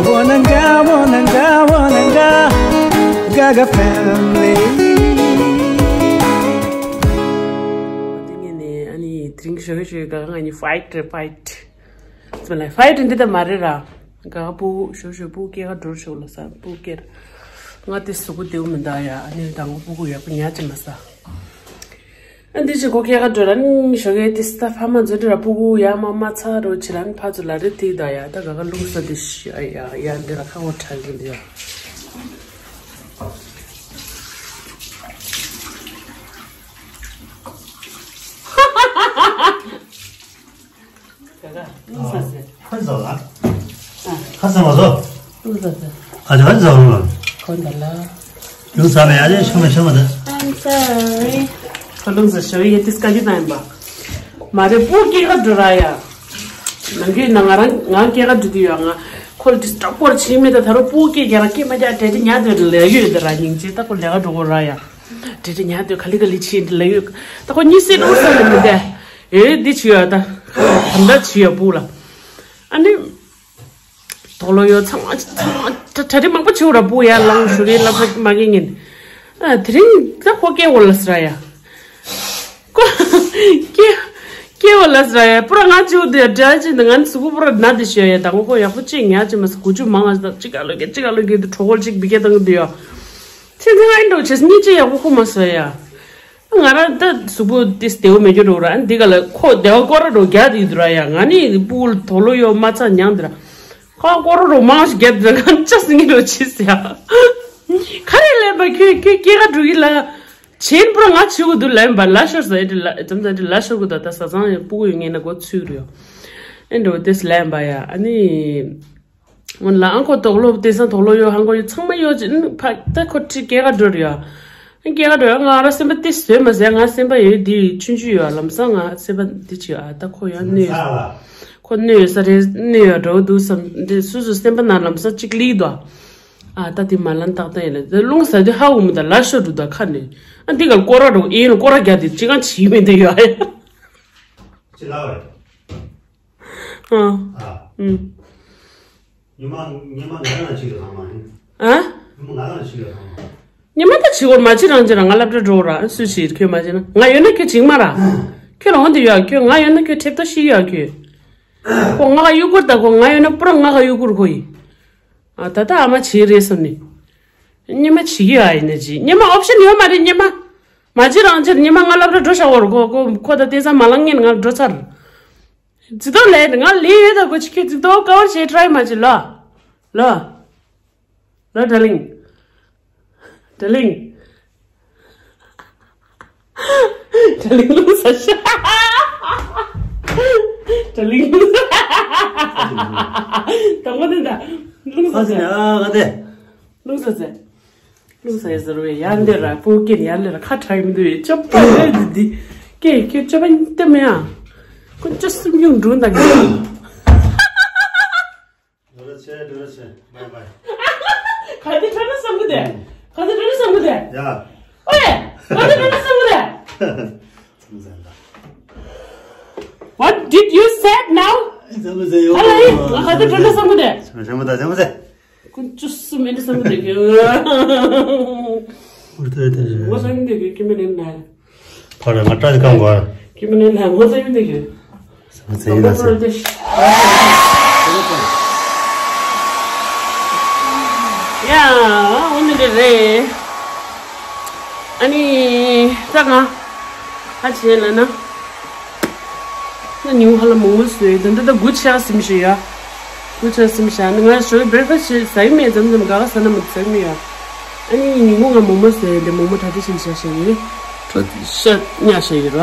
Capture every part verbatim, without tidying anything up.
Wananga, wananga, wananga, Gaga family. དེ་ངས་ནས་ཨ་ནི་དེ་རིང་ཞོ་ཞོ་ག་ང་གཉིས་ཕའིཊ་རེད་ཕའིཊ། ཙི་ལ་ཕའིཊ་འདི་ད་མ་རེད་ར། ག་བུ་ཞོ་ཞོ་བུ་སྐྱེ་ག་འགྲོ་ཞོ་ལ་ས་བུ་སྐྱེ་ར། ང་དེ་གཟུགས་པོ་བདེ་བོ་མི་འདུག་ཡ། ཨ་ནི་དང་པོ་བུ་གུ་ཡག་པོ་ཉལ་ཅི་མ་ས། ཨ་འདི་ཅི་གོ་སྐྱེ་ག་འགྲོ་ར་ནི་ཞོ་གའི་དེ་ས་ད་ཕ་མ་འཛོ་འདྲ་ར་བུ་གུ་ཡ་མ་མ་ཚ་རོ་ཆི་ར་ནི་ཕ་ཚོ་ལ་རེ་དེ་ད་ཡ། ད་ག་ག་ལུང་ས་དེ་ཤི་ཨ་ཡ་ཡ་འདི་ར་ཁ་བོ་ཁྲ་གི་འདི་ཡ། ཁ་ས་ལ། ཁ་ས་མ་ཟོ། ཨ་ཅག་ཁ་ས་ལ། ཁོ་འདི་ལ། ལུང་ས་མེད་ཨ་ཅེ་ཤོ་མ་ཤོ་མ་ད། I'm sorry. ཁོ་ལུང་ས་ཤོ་ཡེ་ཏིས་ཀ་ཅི་ད་ཡིན་པ། མ་རེད་བུ་སྐྱེ་ག་འགྲོ་ར་ཡ། ནང་གི་ན་ང་རང་ང་སྐྱེ་ག་འགྲོ་དུས་ཡ་ང་ཁོ་ཏིས་ཏོག་པོར་ཆིག་མེད་ད་ད་རུང་བུ་སྐྱེ་ག་ར་སྐྱེ་མ་རྒྱ་དྲེ་དྲེ་ཉལ་དུས་ལས་ཡོད་ད་ར་སྙིང་རྗེ་ད་ཁོ་ལས་ཀ་འགྲོ་གོ་ར་ཡ། དྲེ་དྲེ་ཉལ་དུས་ག་ལི་ག་ལི་ཆི་ལས་ཡོད་ད་ཁོ་གཉིད་སད་འགྲོ་ས་ལ་མི་འདས། ཨེ་འདི་བྱེད་ཡ་ད་ག་འདྲ་བྱེད་ཡ་བུ་ལ། ཨ་ནི། དོ་ལོ་ཡོ་ཚང་མ་ཚང་མ་གྲ་གྲ་སྒྲིག་མང་པོ་བྱེད་འོ་ར་བུ་ཡར་ལངས་ཞུ་རེ་ལབ་ས་མ་གི་ངན། ཨ་དེ་རིང་ད་ཁོ་སྐྱེ་འོ་ལ་ཟེར་ཡ། ཁོ་སྐྱེ་སྐྱེ་འོ་ལ་ཟེར་ཡ་པུ་ར་ང་ཅིའུ་དེ་འདྲ་ཅི་འདི་ང་ནི་གཟུགས་པོ་པུ་ར་ན་དེ་ཤོད་ཡ་ད་ངོ་ཁོ་ཡག་པོ་ཅིག་ཉག་ཅིག་མ་ཟེར་གུ་ཅུ་མང་ང་ཟེར་ཅི་ག་ལོ་གེ་ཅི་ག་ལོ་གེ་དུ་གྲོགས་ཅིག་བི་གེ་བཏང་གི་འདུག་ཡ། ཚེ་ཚེ་ང་ཡིན་འགྲོ་ཆེ་སྙིང་རྗེ་ཡག་པོ་ཁོ་མ་ཟེར་ཡ། ང་རང་ད་གཟུགས་པོ་ཏིས་བདེ་བོ་མེད་རྒྱུ་འགྲོ་ར་འདི་ག་ལ་ཁོ་བདེ་བ་སྐོར་ར་འགྲོ་རྒྱག་དེ་འདུག་ར་ཡ། ང་ནི་སྤུ་གུ་དོ་ལོ་ཡོ་མ་ཚ་མྱང་འདི་ར་ཁོ་སྐོར་ར་འགྲོ་མང་ཞིག་རྒྱག་འདི་ར་ང་ཅག་སི་ངི་རོ་ཆི་སི་ཡ། ག་རེ་ལས་པ་ཁྱོད་ཁྱོད་སྐྱེ་ག་འགྲོ་གི་ལ་ཆེན་པོ་ང་ཆི་གུ་འདུག་ལན་པ་ལ་ཤོར་ས་ཨེ་འདྲ་ལ་ཙམ་ཙམ་འདྲ་ལ་ཤོར་གི་ད་ད་ས་ཚང་ཡ་སྤུ་གུ་ཡོད་ངེས་ན་གོ་ཚུད་རེད་ཡ། ཨེ་འགྲོ་ཏིས་ལན་པ་ཡ་ཨ་ནི། སྔོན་ལ་ཨང་ཁོ་དོག་ལོ་དེང་སང་དོག་ལོ་ཡོད་ཧང་ཁོ་ཡོད་ཚང་མ་ཡོད་ཅི་ཕ་ད་ཁོ་ཁྲི་སྐྱེ་ག་འགྲོ་རེད་ཡ། སྐྱེ་ག་འགྲོ་ཡ་ང་ར་སེམས་པ་ཏི་བཟོས་མ་ཟེར་ང་སེམས་པ་ཡོད་དེ་ཆུང་ཆུང་ཡོད་ལམ་སང་ང་སེམས་པ་འདི་ཆི་ཡ་ད་ཁོ་ཡང་གནོད་ཁོ་གནོད་ས་རེད་གནོད་ཡ་འགྲོ་འདུག་བསམ་འདི་སུ་སུ་སེམས་པ་ན་ལམ་སང་གཅིག་ལིག་དོ། ཨ་ད་དེ་མ་ལན་ཏག་ཏག་ཡིན་ལ་དེ་རླུང་ཟ་དུས་ཧ་འུ་མི་ད་ལ་ཤོ་འགྲོ་ད་ཁ་ནས་ཨ་འདི་ག་སྐོར་ར་འགྲོ་ཨེ་ཡིན་སྐོར་ར་རྒྱག་དེ་ཅི་གང་བྱིས་མི་འདི་ཡོད་ཨེ། ཅི་ལ་བས། ཨ། ཨ། ཨུམ། ཉི་མ་ཉི་མ་ང་རང་ལ་ཅིག་ལ་ཧང་མ་ཧིན། ཨ། ཉི་མ་ང་རང་ལ་ཅིག་ལ་ཧང་མ། ཉི་མ་ད་ཅིག་བོར་མ་ཅི་རང་ཅི་རང་ང་སློབ་གྲྭ་འགྲོ་ར་སུ་ཞིག་ཁྱོད་མ་ཅི་ན་ང་ཡོད་ན་ཁྱོད་ཅིག་མ་ར། ཁྱོད་ལ་འོང་དེ་ཡོད་ཁྱོད་ང་ཡོད་ན་ཁྱོད་ཁྲེབ་ཏོ་ཤི་ཡོད་ཁྱོད། ཁོ་ང་ག་གཡུག་གུར་ད་ཁོ་ང་ཡོད་ན་པུ་ར་ང་ག་གཡུག་གུར་ཁོ་ཡིན། ཨ་ད་ད་ཨ་མ་ཅིག་རེད་བསམ་ནི། ཉི་མ་ཅིག་ཡོད་ཨ་ཡིན་ན་ཅི་ཉི་མ་ཨོབ་ཤན་ཡོད་མ་རེད་ཉི་མ། མ་ཅི་རང་ཅི་ཉི་མ་ང་སློབ་གྲྭ་འགྲོ་ཤག་བོར་ཁོ་ཁོ་ཁོ་ད་དེ་ས་མ་ལང་ངན་ང་འགྲོ་ཚར། ཇི་ལྟར་ལས་ང་ལས་ཡོད་ད་གོ་ཅི་ཁྱོད་ཇི་ལྟར་ཀ་བར་བྱེད་ཊ་རའི་མ་བྱེད་ལ། ལ། ལ་ཌར་ལིང་། ཌར་ལིང་། ཌར་ལིང་ལུང་ས་ཤ། ཌར་ལིང་ལུང་ས། དང་པོ་དེ་ད། ལུང་ས་ཤ། ཨ་ག་དེ། ལུང་ས་ཟེར། ལུང་ས་ཡ་ཟེར་བས་ཡར་འདི་ར་ཕོ་སྐྱེས་ཡར་ལེ་ར་ཁ་ཁྲ་ཡི་མི་འདུག་ཡ་ཅོ་པ་ཡ་འདི་འདི། ཀྱེ་ཁྱོད་ཅོ་པ་འདི་མེ་ཡ། ཁོ་ཅོ་སུམ་ཡུང་འགྲུང་དང་གི། འགྲོ་ར་ཆེ་འགྲོ་ར་ཆེ། བའི་བའི། ག་དེ་འགྲོ་ན་བསམ་གི་དེ། ག་དེ་འགྲོ་ན་བསམ་གི་དེ། ཡ། ཨོ་ཡ། ག་དེ་འགྲོ་ན་བསམ་གི་དེ། ཚང་ཚང་ད། What did you said now? ཚང་མ་ཟེར་ཡོད། ཨ་ལ་ཡིན། ང་ག་དེ་འགྲོ་ན་བསམ་གི་དེ། ཚང་མ་ཚང་མ་ད་ཚང་མ་ཟེར། ཀུན་ཅུ་སུ་མེད་ནི་བསམ་གི་འདུག་གི། འུར་ཏེ་ཏེ། ངོ་ཚ་གི་འདུག་གི་ཀི་མི་ནན་ན། ཕར་ང་བཀྲ་ཤིས་ཁང་གོ། ཀི་མི་ནན་ན་ངོ་ཚ་གི་འདུག་གི། ང་ཚ་གི་འདུག་གི། ཡ། འོ་ནི་རེད་རེད། ཨ་ནི་ད་ང་ཧ་ཆེ་ལ་ན། ང་ཉིན་ཧ་ལ་མོག་མོག་བཟོས་འདི་འདི་ད་དགུ་ཆ་སིམ་ཤི་ཡ། དགུ་ཆ་སིམ་ཤ་ནི་ང་ཞོགས་བྷེ་རེག་ཕ་སི་ཊི་ཟ་ཡི་མེད་ཙམ་ཙམ་ག་ག་ཟ་ན་མ་ཟ་གི་མེད་ཡ། ཨ་ནི་ཉིན་གུང་ང་མོག་མོག་བཟོས་འདི་མོག་མོག་གྲ་ཏི་ཤིན་ཤ་ཤ་ཡི། གྲོ་ཤ་ཉ་ཤ་ཡི་ར།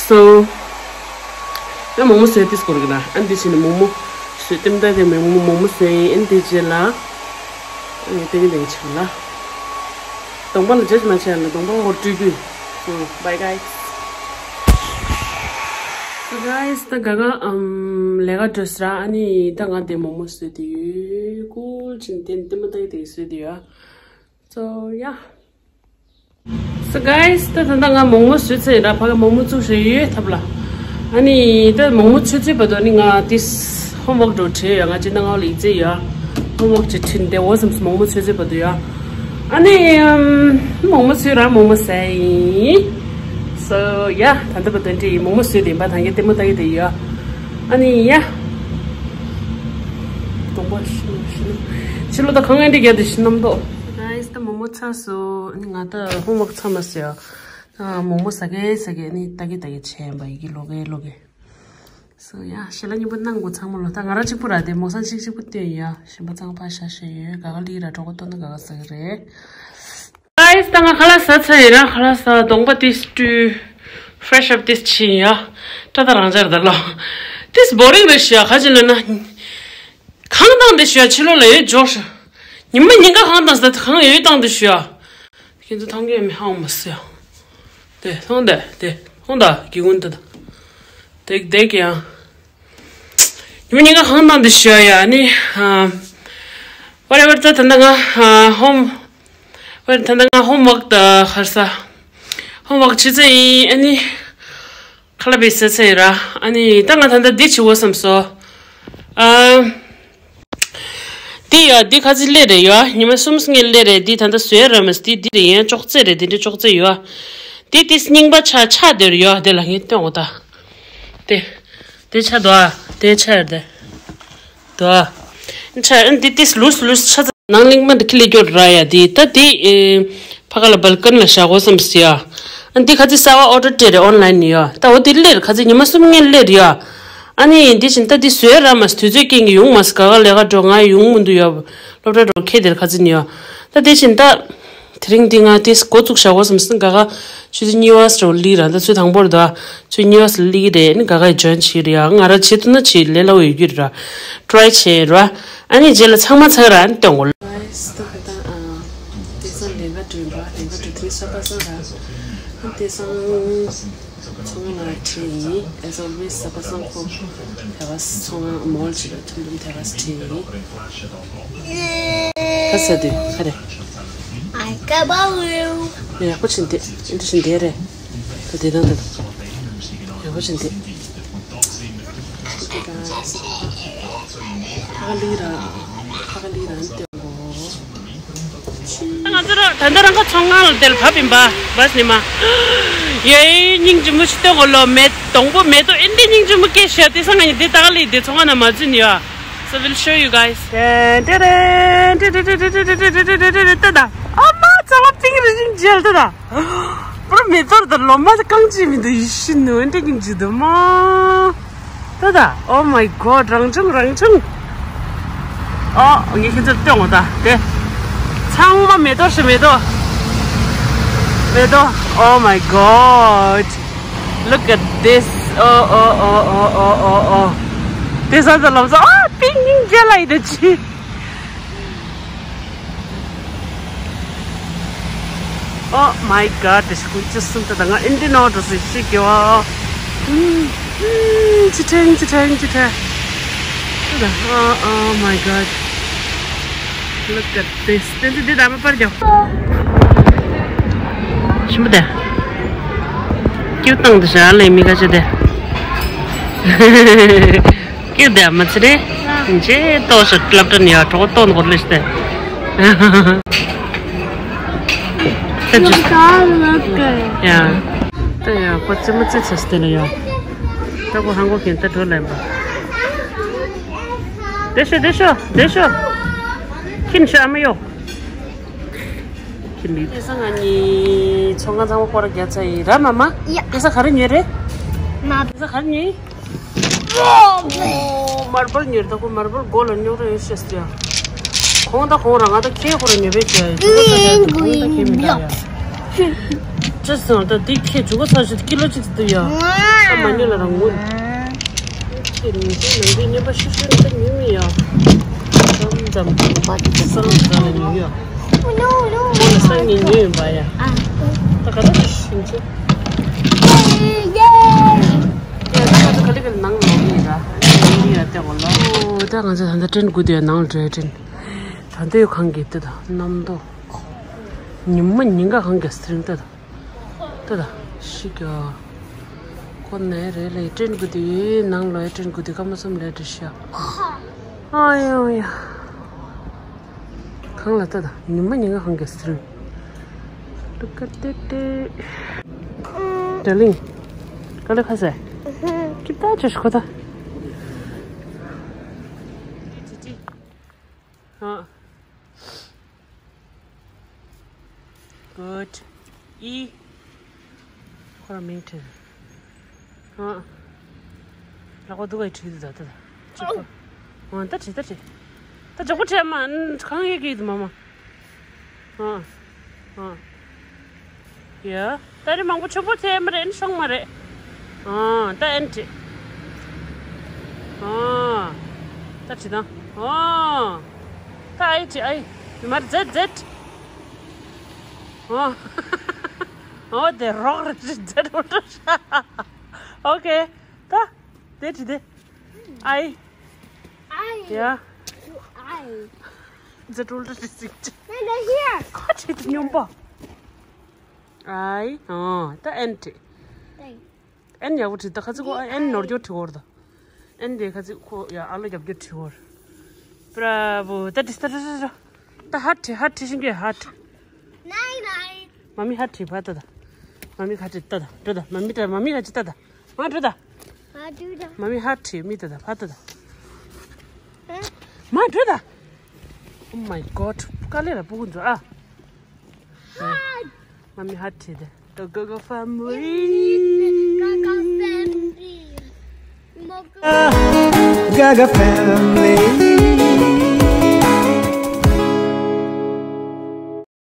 སོ། ང་མོག་མོག་བཟོས་ཏིས་སྐོར་གི་ན་ཨ་འདི་ཕྱི་ནི་མོག་མོག་བཟོས་ཏིམ་ད་དེ་མོག་མོག་མོག་མོག་བཟོས་ཨ་འདི་རྗེས་ལ། ཨ་ནི་ཏེང་ཏེང་ཆག་ལ། གདོང་པ་ལ་ཇ་ཇི་མ་བྱས་ལ་གདོང་པ་ཧོར་སྤྲུལ་རྒྱུ། Bye guys. So guys ད་ག་ག་ཨམ་ལས་ཀ་འགྲོ་ས་ར་ཨ་ནི་ད་ང་དེ་མོག་མོག་བཟོས་དེ་ཡོད་ཀུལ་ཅིན་དེ་དེ་མ་ད་ཡི་དེ་བཟོས་དེ་ཡོད། So yeah. So guys ད་ད་ད་ང་མོག་མོག་བཟོས་ཚར་ཡིན་ར་ཕ་ག་མོག་མོག་བཙུགས་ཤོག་ཡོད་ཐབ་ལ། ཨ་ནི་ད་མོག་མོག་ཆུ་ཚོད་བར་དུ་ནི་ང་དེ་ཧོམ་ཝོག་འགྲོ་བྲེལ་ཡོད་ང་ཅི་ན་ང་ལ་ཡིག་ཚད་ཡོད། ཧོམ་ཝོག་ཅིག་ཁྲིད་བསྡད་འོ་བསམ་སོང་། མོག་མོག་ཚོད་ཚོད་བར་དུ་ཡ། ཨ་ནི་ཨམ། མོག་མོག་ཚོད་ར་མོག་མོག་ཟས་ཡིན། སོ་ཡ། ད་ལྟ་བར་དུ་འདྲི་ཡིན། མོག་མོག་ཚོད་བསྡད་པ་ད་གིན་ལྟད་མོ་ལྟ་གི་བསྡད་ཡ། ཨ་ནི་ཡ། གདོང་པ་ཤི་ནོ་ཤི་ནོ། ཕྱི་ལོགས་ད་གངས་ཨེ་འདྲ་རྒྱག་དུས་ཤི་རྣམ་རྟོག། གྷའིས། ད་མོག་མོག་ཚར་སོང་། ཨ་ནི་ང་ད་ཧོམ་ཝོག་ཚར་མ་སོང་ཡ། ཨ། མོག་མོག་ཟ་གི་ཟ་གི་ཨ་ནི་ལྟ་གི་ལྟ་གི་བྱས་ཡིན་པ། ཡི་གེ་ཀློག་གི་ཀློག་གི། སོ་ཡ། ཞལ་ལག་མཉེས་པོ་གནང་དགོས་ཚང་མ་ལོ། ད་ང་རང་གཅིག་པུ་ར། དེ་མོག་སང་གཅིག་གཅིག་པུ་སྟོན་ཡ། གཞན་པ་ཚང་མ་ཕར་བཞག་བཞག་ཡོད། ག་ག་ལི་ར་གྲོགས་པོ་ལྟོས་ན་ག་ག་ཟ་གི་རེད། གྷའིས། ད་ང་ཁ་ལག་ཟ་ཚར་ཡིན་ར། ཁ་ལག་ཟ། གདོང་པ་ཏིས་བཀྲུས། ཕེ་རེ་ཤི་ཨབ་ཏིས་བྱས་ཡིན་ཡ། སྐྲ་དང་རང་འཇགས་རེད་ད་ལོ། ཏིས་བོ་རིང་རེད་ཤག་ག་ཅི་ལབ་ན། གངས་བཏང་བསྡད་ཤག་ཕྱི་ལོགས་ལ་ཡོད་འཇོག་ཤག་ཉི་མ་ཉིན་གང་གངས་བཏང་ཟེར། གངས་ཡོད་བཏང་བསྡད་ཤག་ཁྱེད་ཚོ་མཐོང་གི་ཡོད་མེད་ཧ་གོ་མ་སོང་ཡ། དེ་མཐོང་དེ། དེ་མཐོང་ད། གི་ཀུན་དེ་ད། དེ་དེ་གི་ཡང་། ཉི་མ་ཉིན་གང་གངས་བཏང་བསྡད་ཤག་ཡ། ཨ་ནི་ཨ། ཝ་རེ་ཝར། ད་ད་ལྟ་ང་ཨ་ཧོམ། ཝ་རེ། ད་ལྟ་ང་ཧོམ་ཝོག་ད་གར་ས། ཧོམ་ཝོག་བྱེད་ཚར་ཡིན། ཨ་ནི་ཁ་ལག་པའི་ཟས་ཚར་ཡིན་ར། ཨ་ནི་ད་ང་ད་ལྟ་འདི་བྱེད་དགོས་བསམ་སོང་། ཨ། འདི་ཡ། འདི་ཁ་ཚིག་སླེབས་རེད་ཡ། ཉི་མ་གསུམ་སྔོན་སླེབས་རེད། འདི་ད་ལྟ་བཟོས་ར་མ་སོང་། འདི་འདི་རེད། ཡང་ཅོག་ཙེ་རེད། འདི་འདྲ་ཅོག་ཙེ་ཡོད། འདི་ཏིས་རྙིང་པ་ཆགས་ཆགས་བསྡད་ཡོད། དེ་ལ་ངས་སྟོན་གོ་ད། དེ་དེ་ཆགས་འདུག་ཨ། དེ་ཆགས་ཡོད་དེ། འདུག་ཨ། ཆགས། ཨ། འདི་ཏིས་ལུས་ལུས་ཆགས་ཚར། ནང་གླིང་མ་འདི་ཁི་ལེ་སྐྱོར་ར་ཡ། འདི་ད་འདི་ཨེ། ཕ་ག་ལ་བལ་ཀན་ལ་བཞག་དགོས་བསམ་སོང་ཡ། ཨ། འདི་ཁ་ཚིག་གསར་པ་ཨོ་ཌར་སྤྲད་རེད། ཨོན་ལན་ནས་ཡ། ད་འོ་འདི་སླེབས་རེད། ཁ་ཚིག་ཉི་མ་གསུམ་སྔོན་སླེབས་རེད་ཡ། ཨ་ནི་འདི་བཞིན་ད་འདི་བཟོས་ར་མ་སོང་། དུས་ཚོད་རྐྱེན་གྱིས་ཡོང་མ་སོང་། ག་ག་ལས་ཀ་འགྲོ། ང་ཡོང་མི་འདུག་ཡ། སློབ་གྲྭ་འགྲོ་ཁེལ་དེར་ཁ་ཚིག་ནས་ཡ། ད་དེ་བཞིན་ད། དེ་རིང་འདི་ང་དེ་འགོ་བཙུགས་བཞག་དགོས་བསམ་སོང་། ག་ག་ཆུ་ཚོད་གཉིས་པ་ཙམ་སླེབས་ར། ད་ཆུ་ཚོད་དང་པོར་ད་ཆུ་ཚོད་གཉིས་པ་ཙམ་སླེབས་ཀྱི་རེད། ཨ་ནི་ག་ག་ཡི་ཇོ་ཡིན་བྱེད་ཀྱི་རེད་ཡ། ང་རང་བྱེད་ཐུབ་ན་བྱེད་ལས་སླ་བོ་ཡོད་ཀྱི་རེད་ར། ཊི་རའི་བྱེད་ར། ཨ་ནི་རྗེས་ལ་ཚང་མ་ཚར་ར། ཨ་ནི་སྟོན་དགོས། ཨ། ད་ལྟ་ཨ། དེང་སང་ལས་ཀ་འགྲོ་ཡིན་པ། ལས་ཀ་འགྲོ་དུས་གཟའ་པ་སངས་ར། ཨ། དེང་སང་ཚོང་ཁང་ལ་ཁྲིད་ཡིན། As always གཟའ་པ་སངས་ཁོ་ཐེ་བ་ཚོང་ཁང་མོལ་ཅིག་ལ་ཐུམ་ཐུམ་ཐེ་བ་ཁྲིད་ཡིན། ཁ་ཟ་དུས་ཁ་རེ། I got a blue. ཡག་པོ་བྱིན་ཏེ། འདི་བཞིན་བསྡད་རེད། ད་དེ་དང་དེ་དང་། ཡག་པོ་བྱིན་ཏེ། ཁ་ལི་ར། ཁ་ལི་ར་སྟོན་གོ། ང་ཚོ་ར་ད་ལྟ་རང་ཁ་ཚོང་ཁང་ལ་དེར་བབས་ཡིན་པ། བས་ནི་མ། ཡའི་སྙིང་རྗེ་མོ་ཞིག་སྟོན་གོ་ལོ། མེ་སྡོང་པོ་མེ་ཏོག་ཨེ་འདྲ་སྙིང་རྗེ་མོ་སྐད་ཤ་དེ་སང་ང་ཉིད་དེ་ཏག་ལི་དེ་ཚོང་ཁང་ན་མ་འཛུལ་ནི་ཡ། So we'll show you guys. ཏེ་ཏེ་རེ། ཏེ་ཏེ་ཏེ་ཏེ་ཏེ་ཏེ་ཏེ་ཏེ་ཏེ་ཏེ་ཏེ་ཏེ་ཏེ་ཏེ་ཏེ། ཨ་མ་ཚང་མ་པིང་རེ་བཞིན་མཇལ་ཏེ་ད། པུར་མེ་ཏོག་ད་ལོ་མ་རྐང་གཅིག་མི་འདུག་ཡིད་བཞིན་ནོར་འདྲ་གི་འཇུ་འདུག་མ། ཏེ་ད། Oh my god རང་བྱུང་རང་བྱུང་། ཨོ་ངས་ཁྱེད་ཚོར་སྟོན་གོ་ད་དེ། ཚང་མ་མེ་ཏོག་ཞིག་མེ་ཏོག་མེ་ཏོག Oh my god. Look at this. Oh, oh, oh, oh, oh, oh, oh. དེ་ས་ཚ་ལམ་ས། ཨ། པིང་ཡིན་རྒྱ་ལ་ཡི་དེ་ཅི། Oh my god དེ་ཤི་ཀུན་ཅི་སུན་ཏ་ད་ང་ཨིན་ཏི་ནོ་འགྲོ་སུ་ཤི་གི་བ། ཅི་ཁྲེང་ཅི་ཁྲེང་ཅི་ཁྲེང་། Oh, oh my god. Look at this. དེ་ཚོ་འདི་ད་མ་པར་རྒྱོ། ཞིམ་པོ་དེ། ཀྱུ་བཏང་དུ་བཞག་ལས་མི་ཁ་ཆེ་དེ། ཀྱུ་དེ་མ་ཚེ་རེད། ཇེ་ཏོ་ཤ་ཀླབ་ཏན་ཡ་གྲོགས་ཏོན་གོ་ལེ་ཤ་དེ། ད་ཇུས། ཡ། ད་ཡ་ཁོ་ཙི་མ་ཙི་ཚེ་སྟེ་ལ་ཡ། ད་ཁོ་ཧང་གོ་ཁེན་ད་གྲོ་ལེན་པ། དེ་ཤོ་དེ་ཤོ་དེ་ཤོ། ཁིན་ཤ་མ་ཡོ། ཁྱིམ་མི། དེ་ས་ང་གཉིས་ཚོང་ཁང་ཚང་མ་སྐོར་རྒྱག་ཚར་ཡིན་ར་མ་མ། ཡ། དེ་ས་ག་རེ་ཉོས་རེད། ན། དེ་ས་ག་རེ་ཉོས་ཡིན། ཨོ། མར་བལ་ཉོས་རེད། ད་ཁོ་མར་བལ་མགོ་ལ་སྙོག་ར་ཡོད་ཤེས་ཏེ། གོང་ད་གོང་ར་ང་ད་ཁྱེད་ཁོ་ར་ཉོས་པས་ཀྱི་ཡ། གོང་ད་ཁྱེད་མི་ད་ཡ། ཅི་སོང་ད་འདི་ཁྱེད་འཇུག་ག་ཚར་ཞིག་ཀི་ལོ་གཅིག་ཏུ་ཡ། ད་མ་ཉོས་ལ་རང་ངུ། ཁྱེད་མི་ཚེ་ནང་གི་ཉོས་པ་ཤུ་ཤུ་ད་ཉོས་མི་ཡ། ཙམ་ཙམ་ཙམ་ཙམ་ལ་ཉོས་ཡ། ཁོ་ལ་སང་ཉིན་ཉོས་ཡིན་པ་ཡ། ད་ག་ད་ཤིང་ཆེ། ཡ་ད་ག་ད་ག་ལི་ག་ལི་ནང་ལོག་ཡིན་ར། ནང་ཡ་ཏེ་གོ་ལ། ཨོ་ད་ང་ཚོ་ད་ད་ཏྲེན་དགུ་དེ་ནང་ལ་འགྲོ་ཡ་ཏྲེན། ད་ད་ཡོད་གང་གི་ཏེ་ད་གནམ་ཏོ། ཉི་མ་ཉིན་ག་གང་གི་སྟེང་ཏེ་ད། ཏེ་ད་ཤི་ག་ཁོ་ནས་རེད་ལེ། ཏྲེན་དགུ་དེ་ནང་ལོག་ཡ་ཏྲེན་དགུ་དེ་ཀ་མ་སུམ་ལེ་འགྲོ་ཤ། ཨ་ཡོ་ཡ། གང་ལ་ལྟ་དང་ཉི་མ་ཉི་མ་གང་གི་སི་རུ། ལུ་ཀ་ཏེ་ཏེ། ཌར་ལིང་། ག་ལེ་ཁ་ཟེ། ཀི་ཏ་ཅོ་ཤི་ཁོ་ད། ཨ། Good. ཨི། ཁོ་རང་མིང་བྲིས། ཨ། ལག་པ་འདུག་ག་བྲིས་འདུག་ད་ད། ཅི་ཁོ། ཨ་ད་བྲིས་ད་བྲིས། ད་མགྱོགས་པོ་བྲིས་མ། གང་ཡེ་གི་འདུག་མ་མ། ཨ། ཨ། ཡ། ད་རེ་མང་པོ་ཆུ་བོ་ཐེ་མ་རེད་ཤོང་མ་རེད། ཨ། ད་ཨན་ཏི། ཨ། ད་ཅི་དང་། ཨ། ད་ཨའི་ཏི་ཨའི། མར་ཛེད་ཛེད། ཨ། ཨོ་དེ་རོགས་རེད་ཛེད་འོ་ཏོ་ཤ། ཨོ་ཀེ། ད་དེ་ཅི་དེ། ཨའི། ཨའི། ཡ། ཨའི། ཛེད་འོ་ཏོ་ཤ་ཟིག་ཅི། ཁ་ཆེ་དུ་སྙོམས་པ། ཨའི། ཨ། ད་ཨན་ཏི། ཨན་ཡག་པོ་བྲིས། ད་ཁ་ཚིག་གོ་ཨན་ནོར་འགྱོ་བྲིས་འོར་ད། ཨན་དེ་ཁ་ཚིག་ཁོ་ཡ་ཨ་ལོ་རྒྱབ་འགྱོ་བྲིས་འོར། པྲ་བོ། ད་བྲིས་ད་བྲིས་བྲིས་བྲིས། ད་ཧར་བྲིས་ཧར་བྲིས་ཤིང་གི་ཧར་བྲིས། མ་མི་ཧར་བྲིས་ཕ་ད་ད། མ་མི་ཁ་བྲིས་ད་ད་འགྲོ་ད། མ་མི་ད་མ་མི་ཁ་བྲིས་ད་ད། མ་འགྲོ་ད། མ་འགྲོ་ད། མ་མི་ཧར་བྲིས་མི་ད་ད་ཕ་ད་ད། མ་འགྲོ་ད། Oh my god. དཀའ་ལས་ར་སྤུ་གུ་འཛུ་ཨ། Hi. མ་མི་ཧར་བྲིས་ཏེ། The Gaga family. Gaga family. Gaga family.